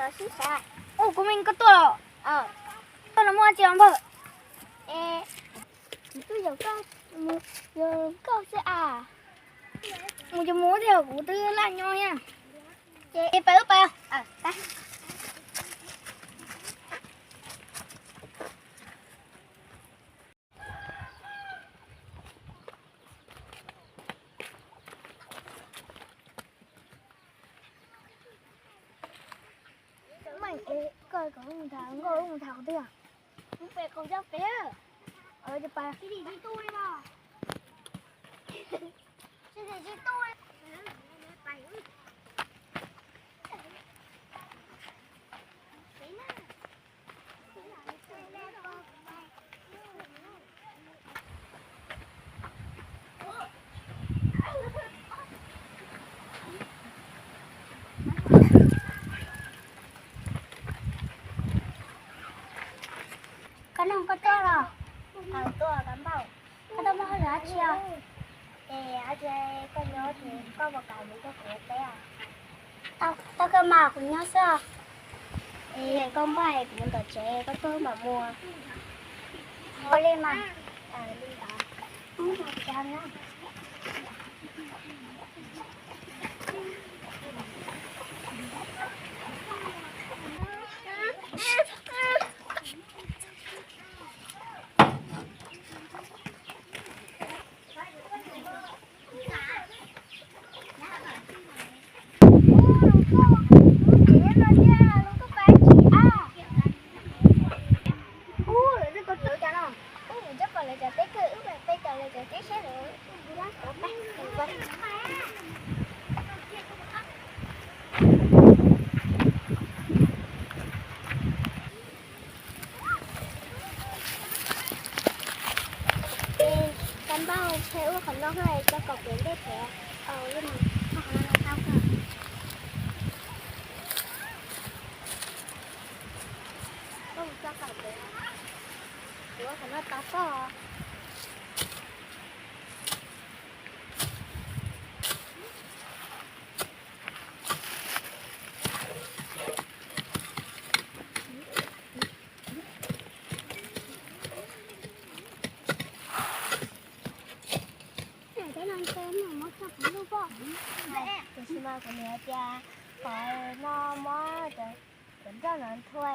Ua, kuv me koj tuaj los? Tuaj los muaj tsi os npawg? Es kuv tuaj yaum koj, yaum koj xwb as. Mus ces mus thiab, kuv twb laj nyob thiab. Ces pais wb pais. Koj kom nkauj mus tham qhov twg? Mus pem qaum zog pem. Ces pais. Koj noog, koj tuaj los? Tuaj, koj npauj. Koj tuaj muaj hauj lwm dab tsi os? Es dab tsi, koj nyob ces koj puas kam mus nrog kuv ua teb os? Tau kawg mas, kuv nyob xwb os. Es koj npauj, kuv mus tom tsev, koj tuaj mam mus. Ua li mas. Li ntawd. Ub, lawv twb koj tsev cas no. Ub, ntshe pom lawv cov teb kawg, wb mus pem cov lawv cov teb seb lawv ua lab kov peb. Koj npauj, ntshe ua qhov no xwb, coj kom pem ntej pem. Ua li mas, ua qhov no tau kawg. Koj mus coj kom pem, kuv ua qhov no tau kawg. Tiam sis mas kuv niam tias qhov no muab cov nroj no nthua,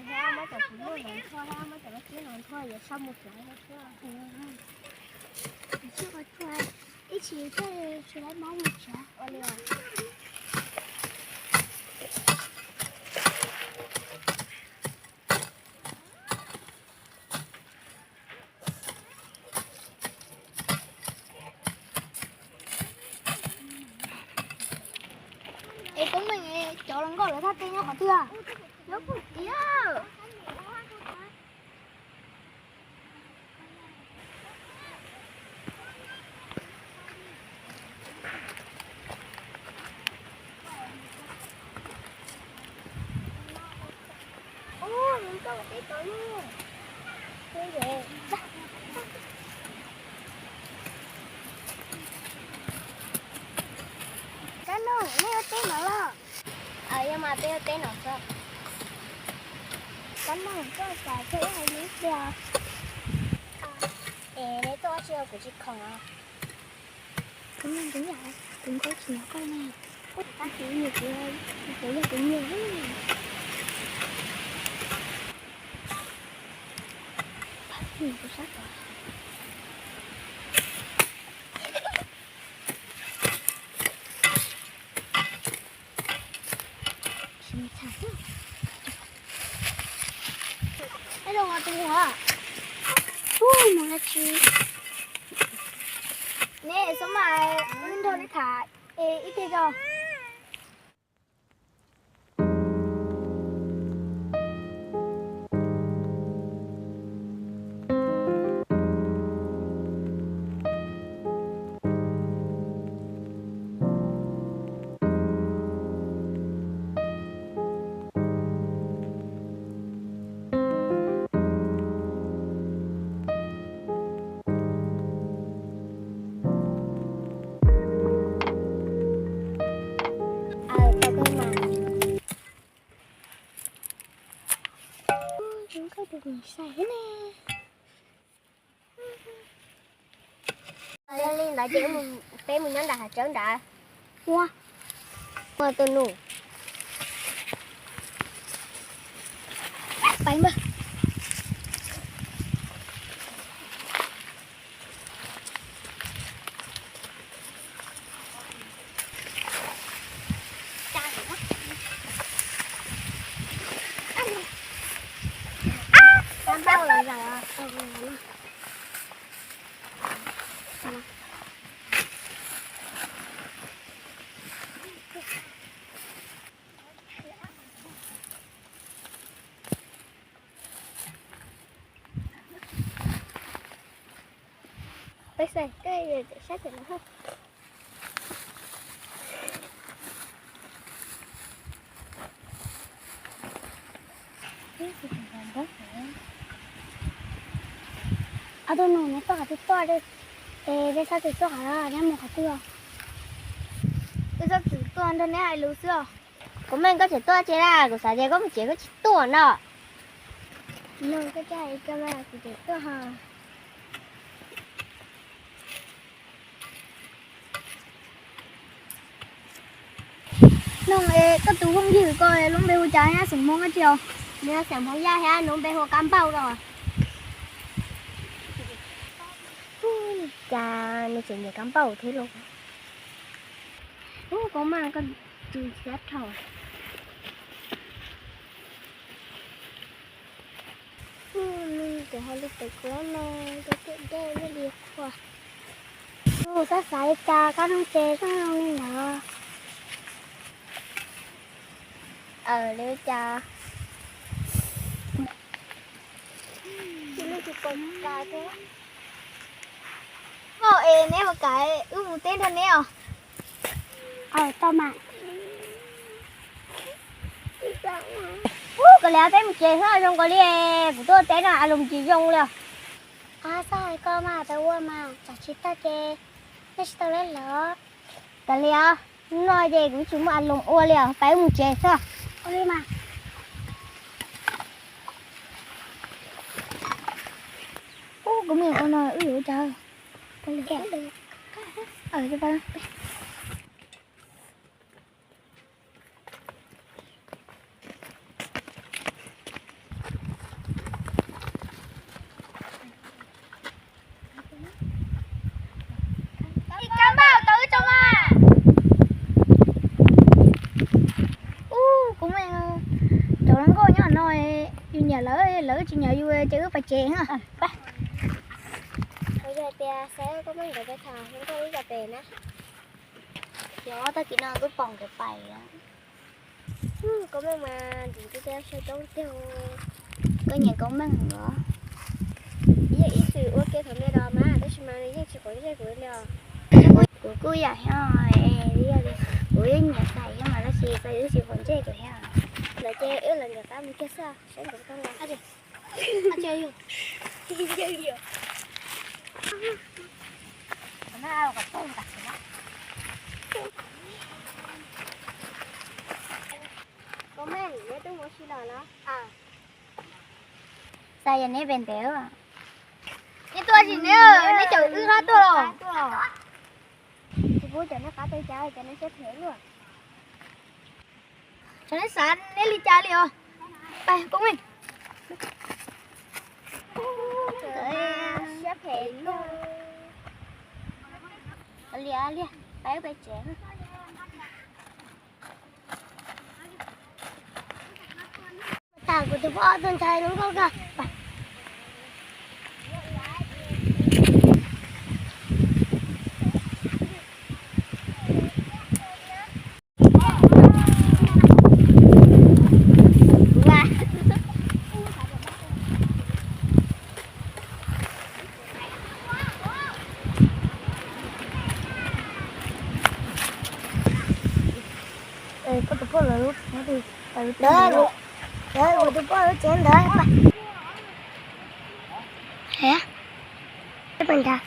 thiab muab cov kuv lub no nthua, thiab muab cov lub xib no nthua, yuav sau mus tsuav thiab. Ib tsis thiaj tsis laib mob mus tsuav ua li. Es Koob Meej, cov hluas nkauj lawv thaj teb nyob qhov twg? Nyob puag tid. Ub, nws tau teb tod lawm. Kab Noog, nej ua teb no los? Yog mas, peb ua teb no xwb. Kab Noog, koj xav tias wb hais lus tiag? Es neb tuaj ua tsi, kuv tsis khoom os. Kuv nyiam, kuv nyiam, kuv nkaus tsis nyiam koj ne. Kuv nyiam, kuv, kuv yog kuv nyiam. Kuv sab tod. Ej, zoo tus mus. Ub, mus dab tsi? Neb xub mas, wb nrog neb tham es ib pliag tso. Sai thiab ne. Yog li ntawd ces peb mus nyob nram hav tsawb nrad. Ua, ua tus nus. Pais npawg. Kab npauj los zaum. Peb xav koj sab tim no. Ob tug nus neb tuaj qhov twg tuaj, es peb txhob txwm tuaj qhov no, neb mus qhov twg os? Peb txhob txwm tuaj nrog neb hais lus xwb os. Kuv Meej, koj tseem tuaj tsev na, kuv xav tias koj mus tsev koj tsis tuaj no. Nug koj tseem tuaj ho. Nug es koj tus phooj ywg ko lub npe hu cas thiab xeem Hmoob dab tsi os? Nws xeem Hmoob Yaj thiab lub npe hu Kab Npauj no. Cas nws tseem nyiam Kab Npauj thiab lauj. Ub, Koob Meej, koj tus xiab rhau. Nws tseem hais lus pem kuv no, tus twm dej lub li qhuas. Kuv xav xav li cas kab noog ces zoo li ntawd. Aws, li cas tsis pom kas thiab. Oj, es neb puas kam wb mus teb nrog neb os? Aws, tau mas. Ub, kav liam, peb mus tsev xwb zoo nkaus li kuv tuaj teb no a los tsis zoo li os. Ab, txhob hais koj mas, tau ua mas, tsam tsis tag ces nej tsis tau lawv los. Kav liam, no ces kuv tsis muaj a los ua li os, peb mus tsev xwb. Ua li mas. Ub, kuv me ua no wb yuav ua cas? Ib kab npauj tau wb tso mas. Ub, kuv me, cov hluas nkauj nyob no, yus nyiam lawv, lawv tsis nyiam yus ces wb pais tsev na. Yog tias xav koj muab nkawd pais tham hluas nkauj wb pais pem na. Yog tag kis no twb pom nkawd pais. Koob Meej mas ntim tiag tiag, siab coob tiag. Koj nyiam Koob Meej los? Yeej ib txwm ua ke thaum me los mas, tab sis mas nws yeej tsis quav ntsej kuv li os. Kuv kuj yam thiab, kuv yeej nyiam Xais thiab mas tab sis Xais twb tsis quav ntsej kuv thiab. Lawm ces wb los nram qab mus kiag xwb, saib nkawd tau los. Koob Meej, neb twb mus ua si los los? Xais, yog neb pem ntev. Neb tuaj tsis, neb, neb caum wb qab tuaj los? Tsis pub caum neb qab tuaj cas, cas neb siab phem luaj. Tsam neb xav neb li cas li os? Pais Koob Meej. Siab phem luaj. Liam, liam, pais wb pais tsev. Tam kuv tus poj tuaj ntshai hluas nkauj kawg. Koj tus poj lawv lub tsev ntawd, kuv tus poj lub tsev ntawd. Peb pais nrad.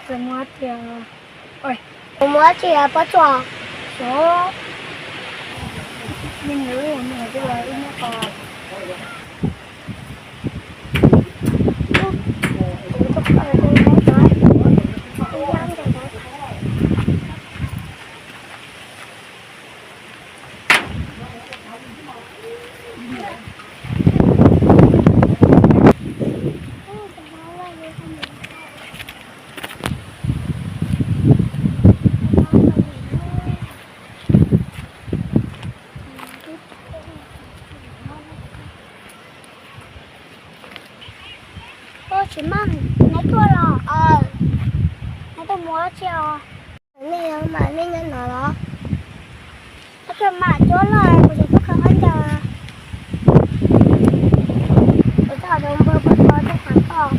Kuv muab tsis pob tsuas. Tsis muaj, neb tuaj los? Neb tuaj mus ua dab tsi os? Nej mas nej nyob no los? Koj mam cuab los kuv tsis tuaj khaws khaub ncaws. Kuv txhob npawg pog txhob tuaj khaws koj.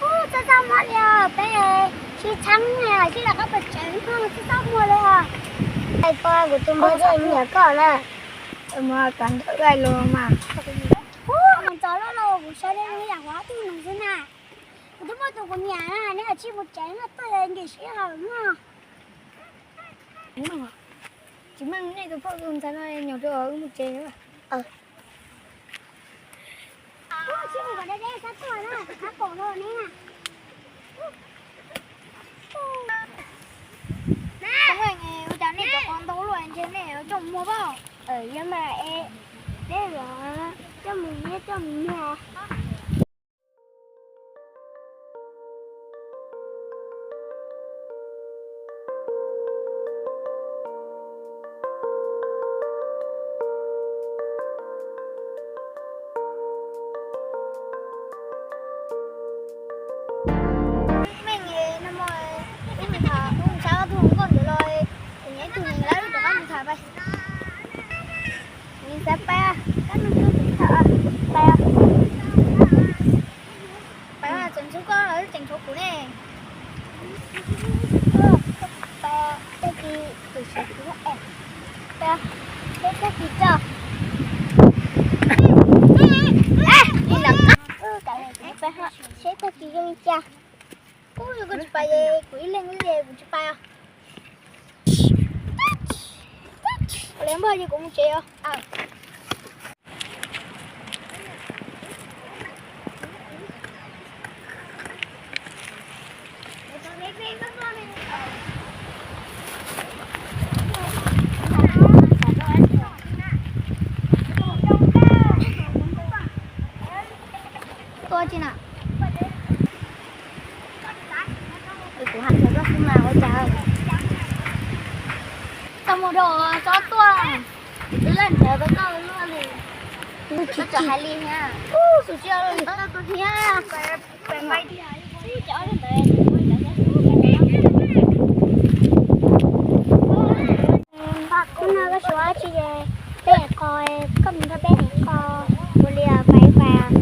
Ub, txaj txaj muag li os, peb sib txheeb sib los koj pes tsev no txaj txaj muag li os. Pog, kuv tus npawg tuaj nyiam koj na. Mus kav ntawm ua los mas. Ub, mus txog loj los kuv saib nej yam ua tib neeg xwb na. Kuv twb muaj tus kuv nyiam na, neb cia li mus tsev no tuaj nkim sij hawm no. Tsis meej, nej tus phauj tus ntxhais no nyob rau wb mus tsev. Tsis mus kom deb deb, txhob tuaj na, txhob pom no ne. Ua cas nej cov qos ntau luaj ntshe nej coj mus muag pob? Yog mas, nej los coj mus, coj mus muag. Meej, no mas wb mus tham, wb mus saib ob tug hluas nkauj ntawd los, kuv nyiam ib tug nws lawm, wb rov qab mus tham pais. Nws xav pais, koj nug nug tham, pais. Pais tseem tshuav koj los tseem tshuav kuv ne? Pais, tag kis, pais, peb tag kis tso. Seb tag kis zoo li cas. Ub, yog koj tsis pais ces kuv ib leeg xwb ces kuv tsis pais os. Li npawg ces kuv mus tsev os. Tua tsi na? Kuv hais rau koj xwb mas ua cas. Tau mus rau tsob tuaj, leej ntawd rau koj luaj li. Tsis hais li thiab. Ub, tus tsis ua li ntawd rau kuv thiab. Hnub no koj tsis ua dab tsi ces peb ev qos, koj mus nrog peb ev qos, ua li pais pais.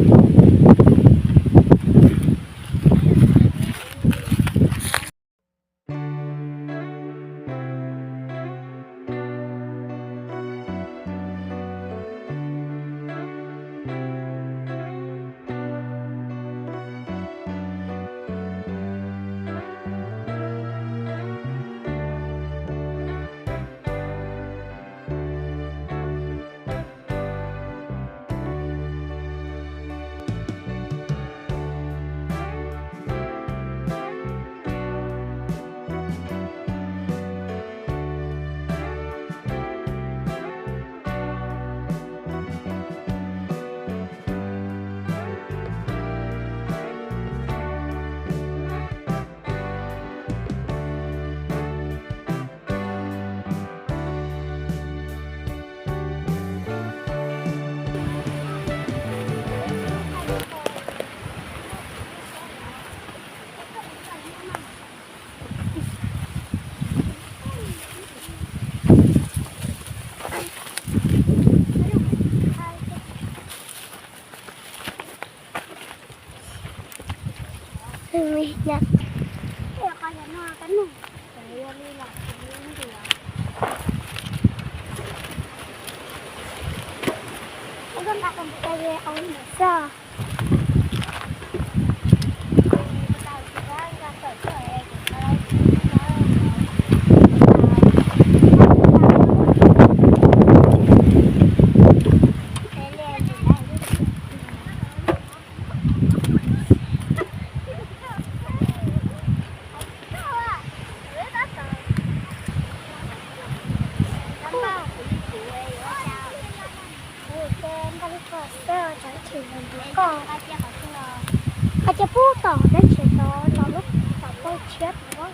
Tom teb chaws tod, tom lub, tom paj tshiab tod.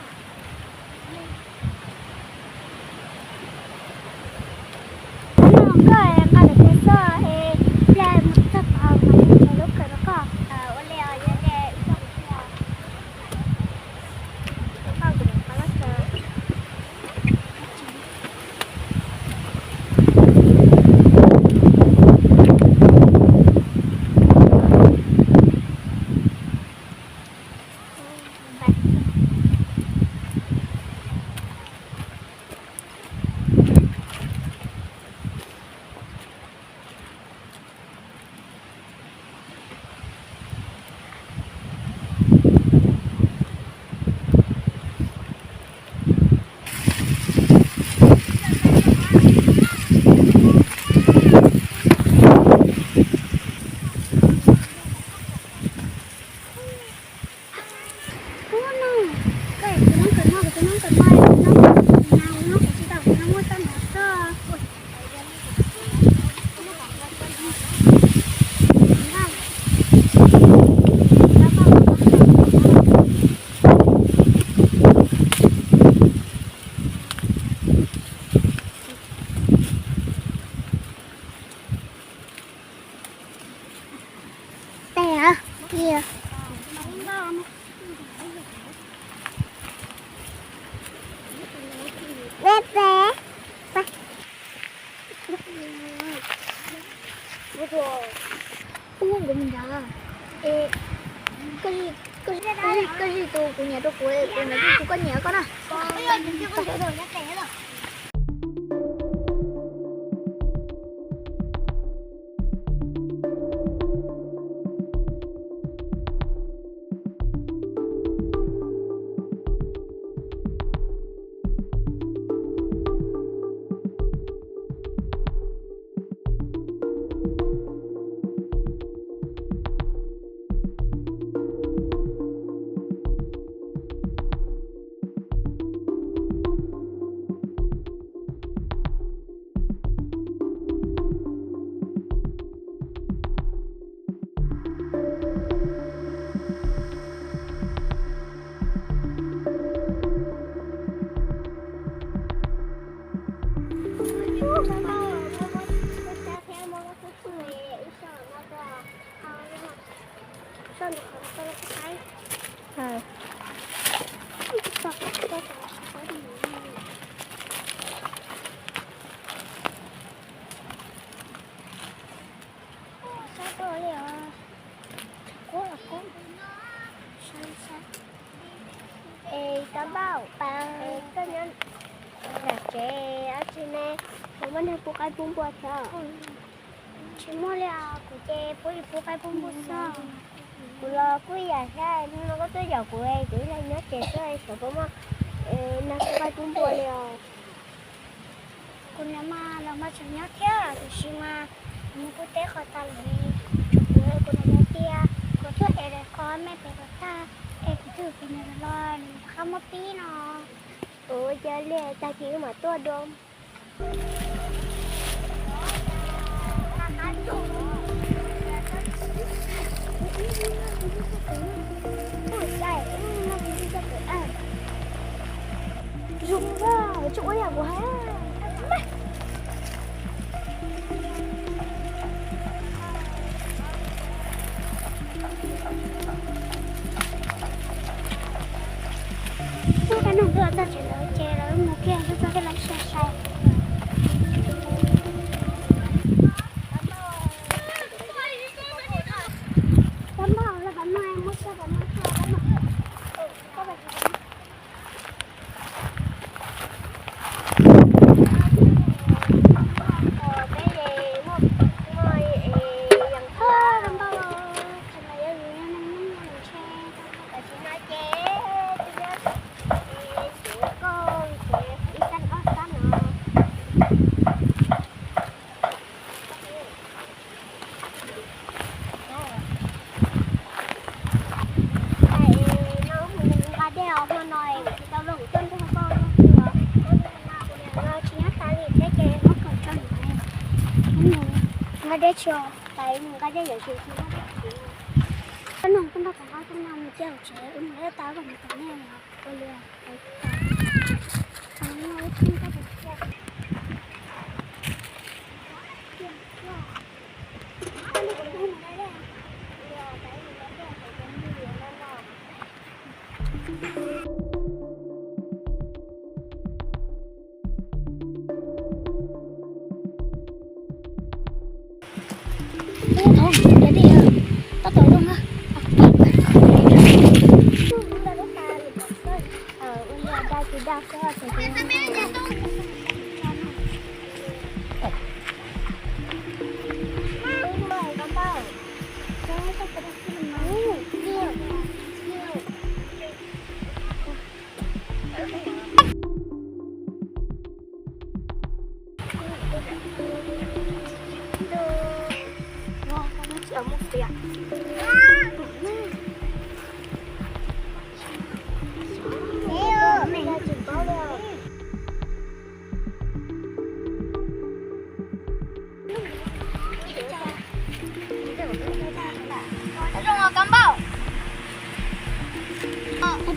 Hnub no koj nqa lawv tias xwb es pliag mus txog tod mas nws lub kawm rau koj. Ua li os, yog li ib tsoom kwv tij, Ub no, koj tus noob kawm no, kuv tus noob kawm no, tus noob kawm no, tus noob kawm tsis tau, tus noob muab txoj no txog. Tes hả? Kìa. Bé bé. Ub, nkawd mus nrad. Es koj zij, koj zij, koj zij tus kuv nyiam rau kuv, kuv nyiam tus koj nyiam koj na. Es tau npauj pas, koj nyob nram tsev dab tsi ne? Puas muaj neeg pub qaib pub npua thiab? Tsis muaj li os, kuv ces pub li pub qaib pub npua xwb. Kuv los kuj ib yam thiab, hnub no koj tuaj yaum kuv, kuv ib leeg nyob tsev xwb, xyov puas muaj neeg pub qaib pub npua li os. Kuv niam mas los mas tseem nyob thiab, tiam sis mas kuv mus kuv teb qhov tas lawm, tshuav kuv, kuv niam tias kuv tuaj es qhov me pem kom tag, es kuv twb kuv niam los nws rov qab muab pib no. Ua cas li tag kis wb mam tuaj dua. Ua cas ua no kuv tsis tau pem. Zoo a, tsis ua yam kuv hais. Muaj cov neeg tuaj txog tsev lawm ces lawv mus kiag, txog txog tej lawv sai sai. Tau npauj, lawv pab no, muab txog pab no txog pab no. Peb muaj, muaj yees tau npauj, thaum no yog yus yog neeg muaj nyiaj ntshe, tam sim no ces twb yog kuv ces ib xab ob xab no. Nqa dej os, hmo no tsis tau los kuv tuaj nrog koj, kuv niam los tsis nyob tas li thiab ces muab khoom rau nws. Nqa dej tso, tas mus nqa dej yuav tsis nqa dej. Koj nug koj nrog kuv nqa. Ub, thov ua dej, tab tom zoo na.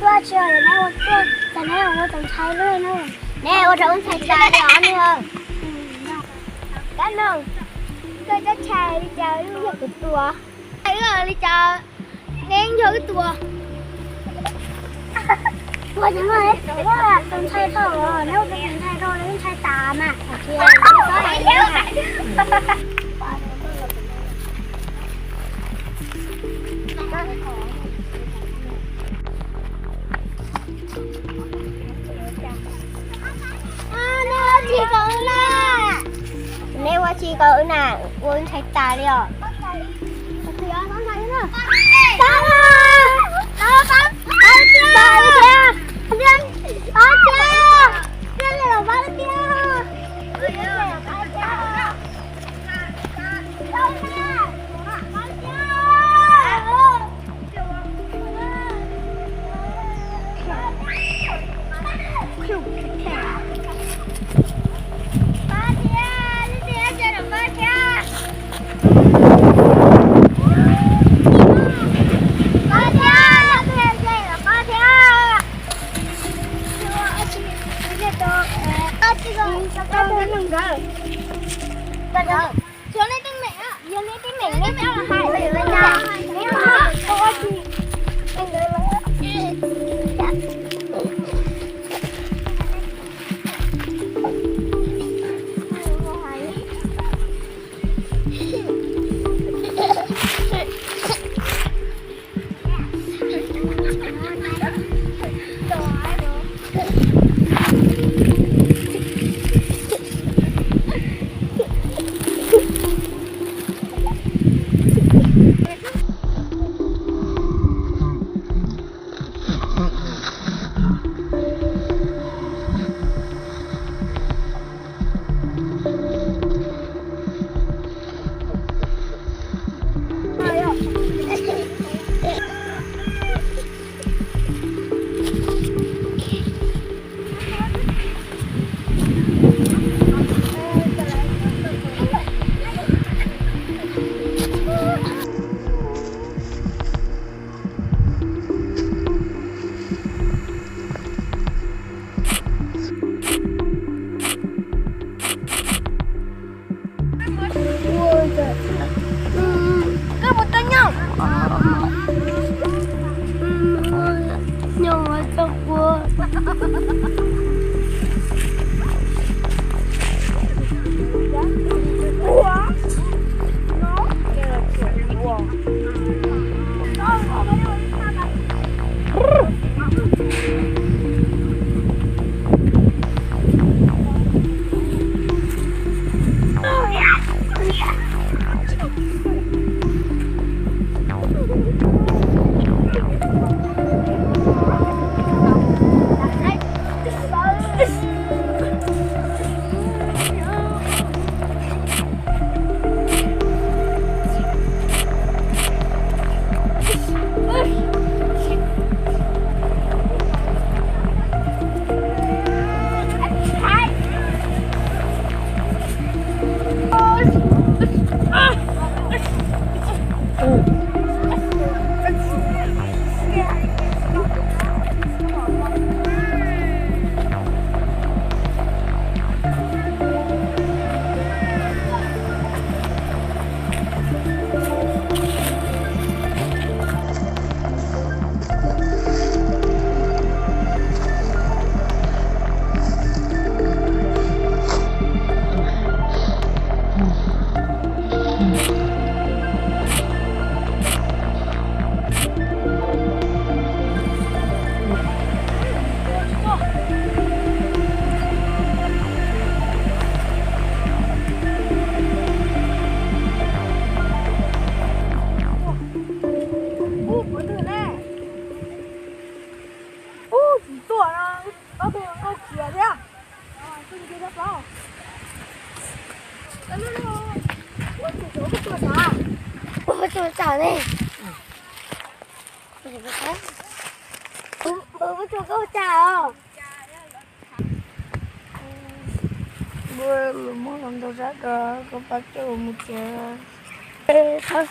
Tuaj tsis, neb ua, neb ua tau ntshai lawm, neb ua rau wb ntshai tas li os neb. Kab noog, koj cov ntshai li cas wb yog kuv tua? Wb li cas, neb yog wb tua. Ua cov no, tus ntshai dhau, neb ua tus ntshai dhau, neb ntshai tas mas. Neb ua tsis kom wb na, ua ntshai tas li os. Koj mus tau nyob. Nyob tau ua. Mus ua tsuag koj ua cas os? Npua los muab los ntau zab ko, koj pab coj mus tsev. Thov